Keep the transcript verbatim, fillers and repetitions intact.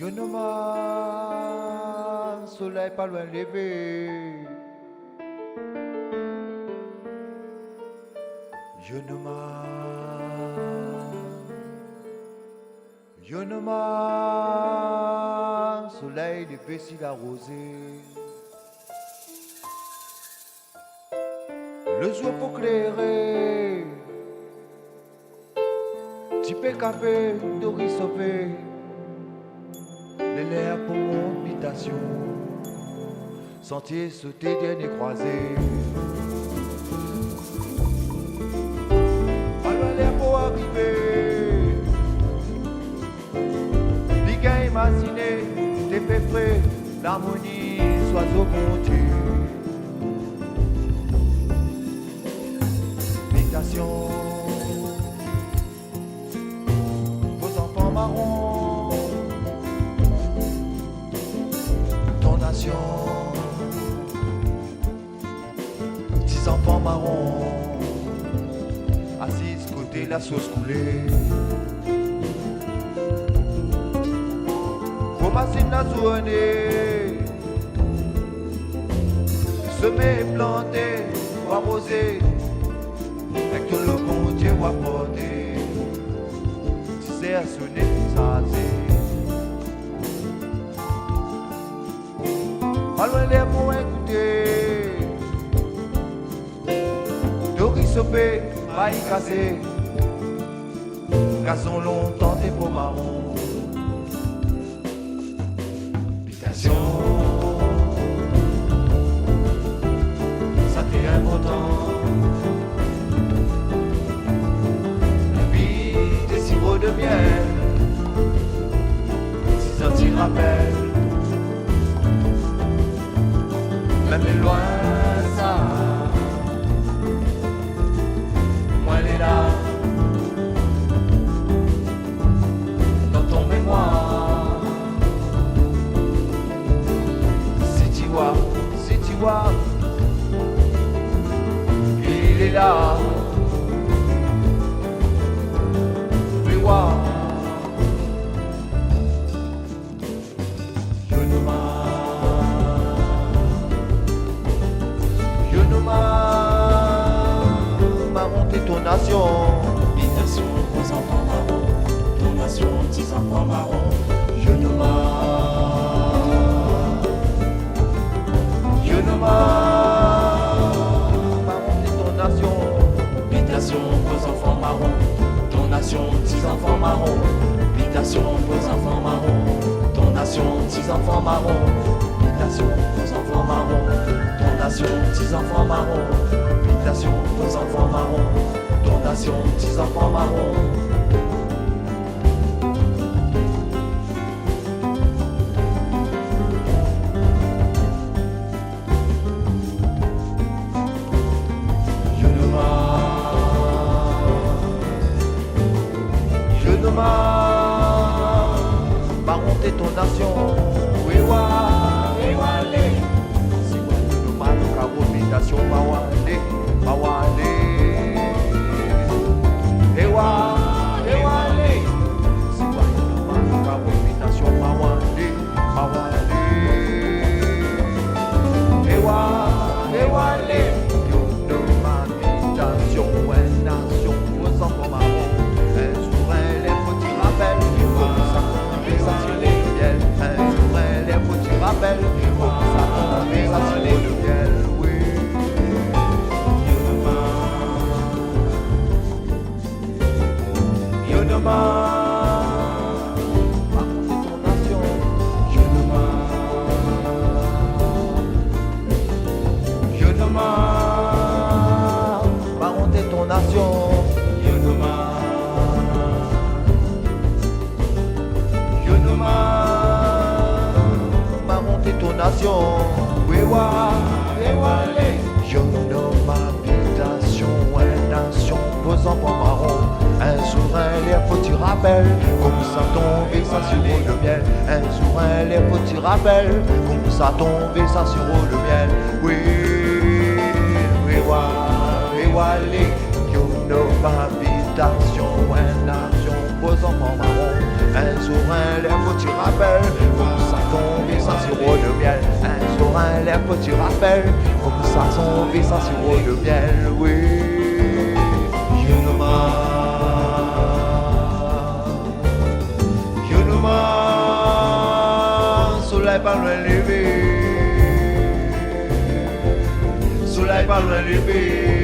Yonoma, solèy pa loin lévé. Yonoma, Yonoma, solèy lévé si la rozé. Lo zour pou kléré, ti pé kapé, tori sové, lé lèr pou mon bitasion. Santié soté dèrnié kroizé. Alor lèr pou arivé. Li gingn imaziné, té pé fré, larmoni, zoizo bonté. Bitasion pou zanfan maron. Ton nasion. Ti zanfan maron, asiz koté la sours koulé. Pou masine la zourné, sémé, planté, arozé, èk tout lo Bondié ou aporté. Ti sèr soné, sazé. Alor lèr pou ékouté. Tori sové, bay kasé. Gazon lontan té po maron. Bitasion, sa té inportan. La vi té siro de mièl. Si sa ti rapèl. Mèm loin sa, moin lé la. Dan ton mémoir, si ti voi, si ti voi, li lé la. Mé voi. Yonoma, Yonoma, maron té ton nasion. Bitasion pou zanfan maron, ton nasion ti zanfan maron. Yonoma, Yonoma, maron té ton nasion. Bitasion pou zanfan maron, ton nasion ti zanfan maron. Bitasion pou zanfan maron, ton nasion ti zanfan maron. Bitasion pou zanfan maron, ton nasion ti zanfan maron. Bitasion pou zanfan maron, ton nasion ti zanfan maron. Yonoma, Yonoma, maron té ton nasion. Wéwa, wéwa lé. Si wa Yonoma, lo karo bitasion, mawa lé, mawa lé. Wéwa, wéwa lé. Si wa Yonoma, lo karo bitasion, mawa lé. Mawa lé. Wéwa, wéwa lé. Yonoma bitasion, in nasion pou zanfan maron. In zour in lèr fo ti rapèl. Koman sa tonbé sa si lo mièl. In zour in lèr fo ti rapèl. Koman sa tonbé sa si lo mièl. Oui. Yonoma, maron té ton nasion. Yonoma, Yonoma, maron té ton nasion. Yonoma, Yonoma, maron té ton nasion. Wéwa, wéwa lé. Yonoma bitasion, in nasion pou zanfan maron. In zour in lèr fo ti rapèl. Koman sa tonbé sa si lo mièl. In zour in lèr fo ti rapèl. Koman sa tonbé sa si lo mièl. Oui, wéwa, wéwa lé. Yonoma bitasion, in nasion pou zanfan maron. In Zour in lèr fo ti rapèl, konmsa tonbé sa siro de mièl. In zour in lèr fo ti rapèl, konmsa tonbé sa siro de mièl, oui. Yonoma, Yonoma, solèy pa loin lévé. Solèy pa loin lévé.